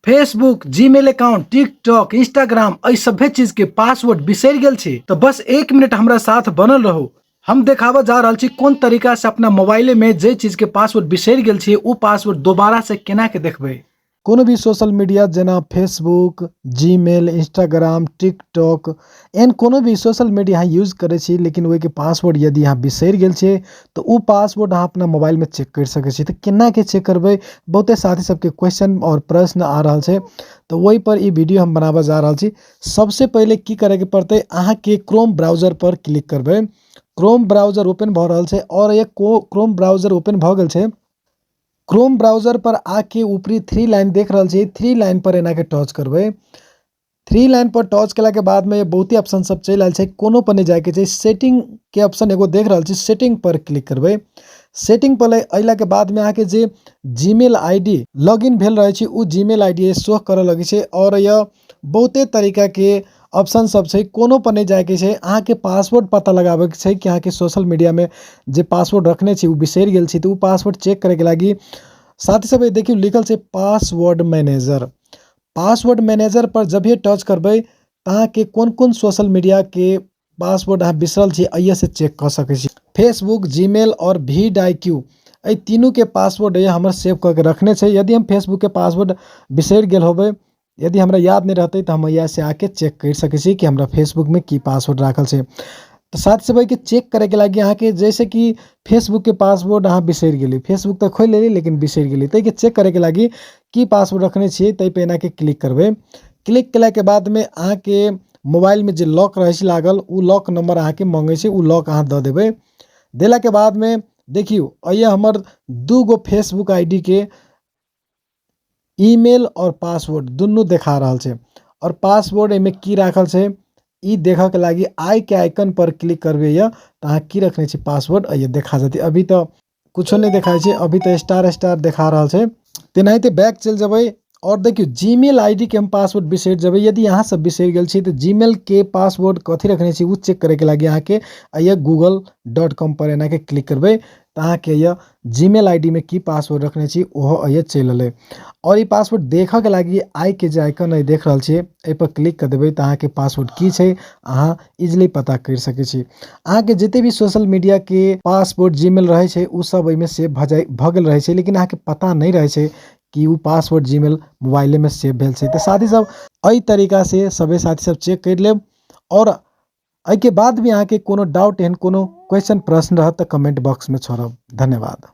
Facebook, Gmail account, TikTok, Instagram एहि सभे चीज के पासवर्ड बिसरि गेल छी तऽ बस एक मिनट हमरा साथ बनल रहू। हम देखाबऽ जा रहल छी कोन तरीका से अपना मोबाइले में जे चीज के पासवर्ड बिसरि गेल छी ओ पासवर्ड दोबारा से केना के देखबै। कोनो भी सोशल मीडिया जेना फेसबुक, जीमेल, इंस्टाग्राम, टिकटॉक एहन कोनो भी सोशल मीडिया अहाँ यूज करै छी, लेकिन ओहिके पासवर्ड यदि अहाँ बिसरि गेल छियै तऽ ओ पासवर्ड अहाँ अपना मोबाइलमे चेक करि सकै छी। तऽ केनाके चेक करबै, बहुते साथी सबके क्वेश्चन आओर प्रश्न आ रहल छै, तऽ ओहिपर ई वीडियो हम बनाबऽ जा रहल छी। सबसँ पहिले की करैके पड़तै, अहाँके क्रोम ब्राउजरपर क्लिक करबै। क्रोम ब्राउजर ओपन भऽ रहल छै आओर एक क्रोम ब्राउजर ओपन भऽ गेल छै। क्रोम ब्राउजर पर आके ऊपरी थ्री लाइन देख रहल छी, थ्री लाइन पर एनाके टच करबै। थ्री लाइन पर टच केलाके बादमे बहुते ऑप्शन सब चलि आयल छै, कोनो पर नहि जाइके छै। सेटिंगके ऑप्शन एगो देख रहल छी, सेटिंग पर क्लिक करबै। सेटिंग पर अयलाके बादमे अहाँके जे जीमेल I D login भेल रहै छै ओ जीमेल I D show करऽ लगै छै आओर यह बहुते तरीकाके ऑप्शन सब छै, कोनो पर नहि जाइके छै। अहाँके पासवर्ड पता लगाबैके छै कि अहाँके सोशल मीडियामे जे पासवर्ड रखने छी ओ बिसरि गेल छी, तऽ ओ पासवर्ड चेक करैके लागि साथी सब देखियौ लिखल छै पासवर्ड मैनेजर। पासवर्ड मैनेजर पर जभिये टच करबै तऽ अहाँके कोन कोन सोशल मीडियाके पासवर्ड अहाँ बिसरल छी एहिसँ चेक कऽ सकै छी। फेसबुक, जीमेल आओर वी डाई क्यू एहि तीनूके पासवर्ड हमर सेव कऽ के रखने छै। यदि हम फेसबुकके पासवर्ड बिसरि गेल होबै, यदि हमरा याद नहि रहतै तऽ हम एहिसँ आके चेक करि सकै छी कि हमरा फेसबुकमे की पासवर्ड राखल छै। तऽ साथ साथ एहिके चेक करैके लागि अहाँके जैसे कि फेसबुकके पासवर्ड अहाँ बिसरि गेली, फेसबुक तऽ खोलि लेली लेकिन बिसरि गेली, ताहिके चेक करैके लागि की पासवर्ड रखने छियै ताहिपर एनाके क्लिक करबै। क्लिक केलाके बादमे अहाँके मोबाइलमे जे लॉक रहै छै लागल ओ लॉक नंबर अहाँके मङ्गै छै, ओ लॉक अहाँ दऽ देबै। देलाके बादमे देखियौ एहि हमर 2 गो फेसबुक I D के ईमेल आओर पासवर्ड दुनू देखा रहल छै आओर पासवर्ड एहिमे की राखल छै ई देखऽके लागि आइके आइकन पर क्लिक करबै यऽ तऽ अहाँ की रखने छी पासवर्ड एहि देखा जेतै। अभी तऽ कुछो नहि देखाइ छै, अभी तऽ स्टार स्टार देखा रहल छै। तेनाहिते बैक चलि जेबै आओर देखियौ जीमेल I D के हम पासवर्ड बिसरि जेबै। यदि अहाँ सब बिसरि गेल छी तऽ जीमेल के पासवर्ड कथी रखने छी ओ चेक करैके लागि अहाँके एहि गूगल डॉट कॉम पर एनाके क्लिक करबै तऽ अहाँके यऽ जीमेल I D मे की पासवर्ड रखने छी ओहो एहिए चलि एलै। आओर ई पासवर्ड देखऽके लागि आइके जे आइकन अइ देख रहल छियै एहिपर क्लिक कऽ देबै तऽ अहाँके पासवर्ड की छै अहाँ इजिली पता करि सकै छी। अहाँके जते भी सोशल मीडियाके पासवर्ड जीमेल रहै छै ओ सब एहिमे सेव भऽ जाइ भऽ गेल रहै छै, लेकिन अहाँके पता नहि रहै छै कि ओ पासवर्ड जीमेल मोबाइलेमे सेव भेल छै। तऽ साथी सब एहि तरीकासँ सभे साथी सब चेक करि लेब आओर एहिके बाद भी अहाँके कोनो डाउट एहन कोनो क्वेश्चन प्रश्न रहत तऽ कमेंट बॉक्समे छोड़ब। धन्यवाद।